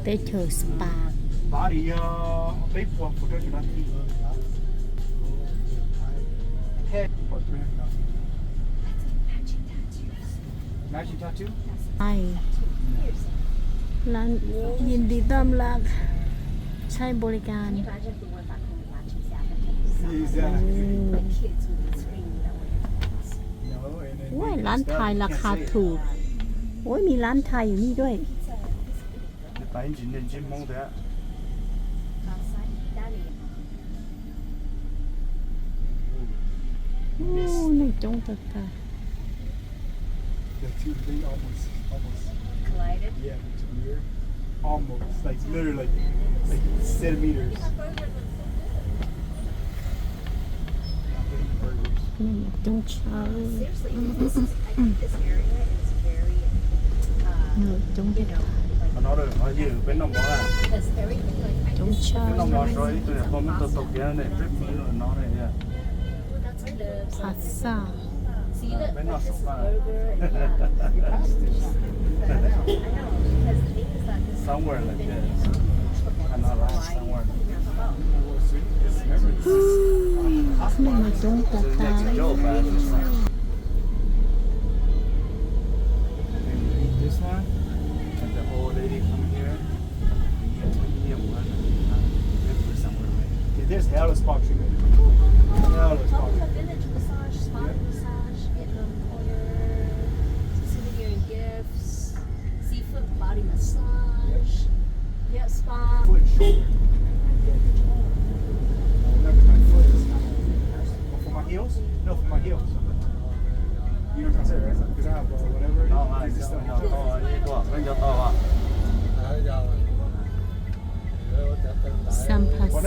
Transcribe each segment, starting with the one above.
Teb chaws spa. Ay, ยินดีต้อนรับ ใช้บริการ Exactly. โอ้ย ร้านไทยราคาถูก โอ้ย มีร้านไทยอยู่นี่ด้วย They buy engineer Jim Hmong there. Ooh, nice. Ooh, nice coob tag tag. The two, they almost, almost collided. Yeah, the two here. Almost, like, literally, like, like centimeters. Nws coob tshaj. Seriously, this is, I think this area is very, uh, Nws coob you know, like, Qhov no rau qhov ywg peb noj mov na. Because everything, like, I Coob just tshaj. Peb noj mov so ib tug niam pog muab tau tau kiag ne, peb pw no ne. Phav xaj. Peb noj saum faj. Somewhere like this. Kind of like somewhere. Nws coob tag tag. This one, and the old lady come here. There's hella spot treatment. Hella spot treatment. Village massage, spa massage, Vietnam Quarter, souvenir and gifts, seafood body massage. Yep, spa. Foot and shoulder. Oh, never mind. Foot is not. Oh, for my heels? No, for my heels. You know what I'm saying, right? 'Cause I have, uh, whatever. Xam phas xaj.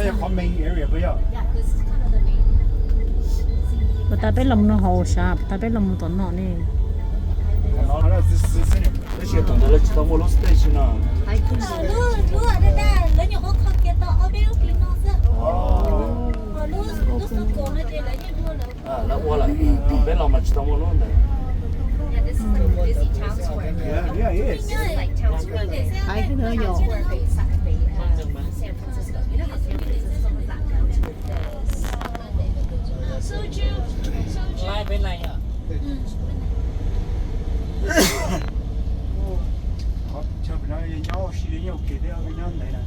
Puas tas peb los no hauv sav, puas tas peb los tom no ne. Tab sis tus ntawd lawv tsis tau muaj lub stage no. Lub, lub, lawv nyuam qhuav kho kiag tau ob peb lub hlis no xwb. Lub, lub xub kaum no ces lawv yeej muaj lawm. Lawv ua lawm, peb los mas tsis tau muaj lub ntawd. Yeah, yeah, it is. San Francisco. You know how San Francisco is? Soju, soju. Qhov chaw pem no yog nyob ua si li nyob ua ke thiab nyob ntev na.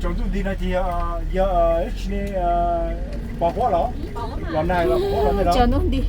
Tsaus ntuj nti no ces yog, yog tsis li pos huab los, los nag los huab los ntej los. Tsaus ntuj nti.